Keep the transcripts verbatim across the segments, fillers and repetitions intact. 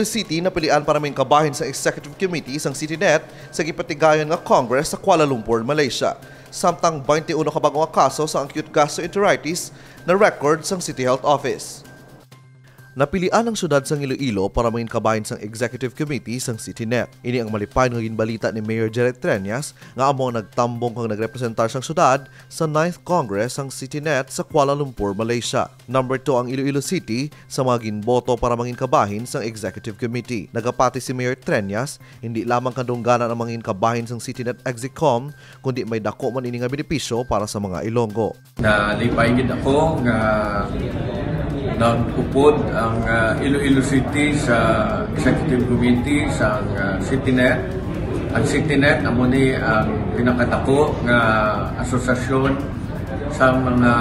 City napilian para mangin kabahin sa Executive Committee sang CityNet sa gipatigayon nga Congress sa Kuala Lumpur, Malaysia. Samtang twenty-one ka bag-o nga kaso sa acute gastroenteritis na record sang City Health Office. Napilian ang siyudad sang Iloilo para mangin kabahin sang Executive Committee sang CityNet. Ini ang malipay nga ginbalita ni Mayor Jerry Treñas, nga amo ang nagtambong kag nagrepresentar sang siyudad sa ninth Congress sang CityNet sa Kuala Lumpur, Malaysia. Number two ang Iloilo City sa mga ginboto para mangin kabahin sang Executive Committee. Nagapati si Mayor Treñas, hindi lamang kadungganan ang mangin kabahin sang CityNet Executive Committee, kundi may dako man ini nga benepisyo para sa mga Ilonggo. Nalipay gid ako nga nag-upod ang, ah, Iloilo City sa Executive Committee sa, ah, CityNet. Ang CityNet amo ni ang pinakadako nga asosasyon sa mga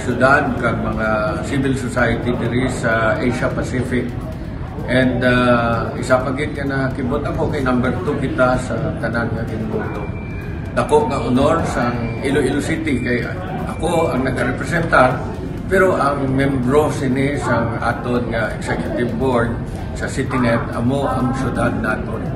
syudad kag mga civil society diri sa Asia Pacific. And, ah, isa pa gid nga nakibot ako kay number two kita sa tanan nga ginboto. Dako nga honor sang Iloilo City kay ako ang nagarepresentar, pero ang membro sini sang aton nga executive board sa CityNet amo ang syudad naton.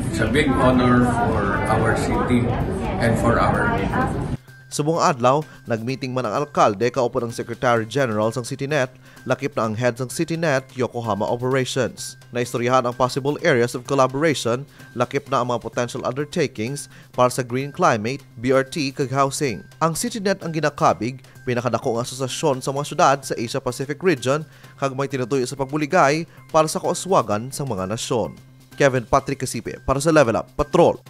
It's a big honor for our city and for our people. Subong adlaw, nagmeeting man ang alkalde kaupod ang Secretary General sang CityNet, lakip na ang head sang CityNet Yokohama Operations. Naistoryahan ang possible areas of collaboration, lakip na ang mga potential undertakings para sa green climate, B R T, kag housing. Ang CityNet ang ginakabig, pinakadako nga asosasyon sa mga syudad sa Asia Pacific region, kag may tinutuyo sa pagbuligay para sa kauswagan sang mga nasyon. Kevin Patrick Casipe para sa Level Up Patrol.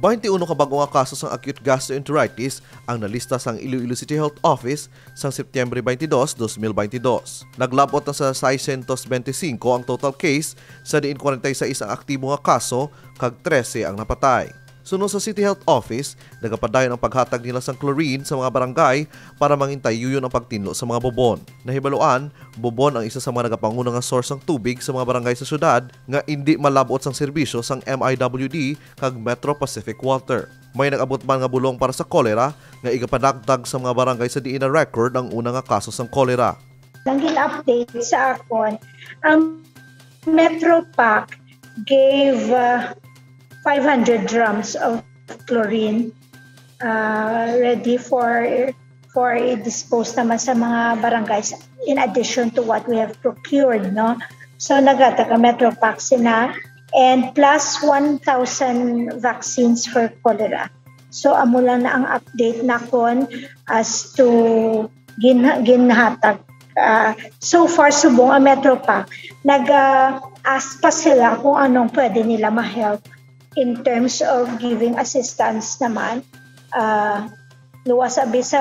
Twenty-one ka bag-o nga kaso sang acute gastroenteritis ang nalista sang Iloilo City Health Office sang Septyembre twenty-two, twenty twenty-two. Naglab-ot na sa seiscientos veinticinco ang total case, sa diin forty-six ang aktibo nga kaso kag trese ang napatay. Suno sa City Health Office, nagapadayon ang paghatag nila sang chlorine sa mga barangay para mangin tayuyon ang pagtinlo sa mga bubon. Nahibaluan, bubon ang isa sa mga nagapanguna nga source sang tubig sa mga barangay sa syudad nga indi malab-ot sang serbisyo sang M I W D kag Metro Pacific Water. May nag-abot man nga bulong para sa kolera nga igapadagdag sa mga barangay sa diin na-record ang una nga kaso sang kolera. Ang gin-update sa akon, ang Metro Pac gave, uh, five hundred drums of chlorine, uh, ready for, for i-dispose naman sa mga barangays in addition to what we have procured, no? So, nagataga Metro Pac sina, and plus one thousand vaccines for cholera. So, amo lang na ang update nakon as to gin-, ginhatag. Ah, so far, subong ang Metro Pac, nag, ah, ask pa sila kung anong pwede nila ma-help in terms of giving assistance naman. Ah, luwas abi sa,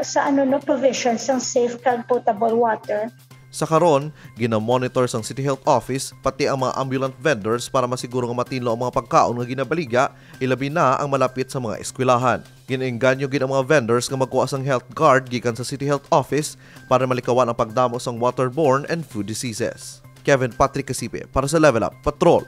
sa ano, no, provision sang safe kag potable water. Sa karon, ginamonitor sang City Health Office pati ang mga ambulant vendors para masiguro nga matinlo ang mga pagkaon nga ginabaligya, ilabi na ang malapit sa mga eskwelahan. Gin-engganyo gid ang mga vendors nga magkuha sang health card gikan sa City Health Office para malikawan ang pagdamo sang waterborne and food diseases. Kevin Patrick Casipe para sa Level Up Patrol.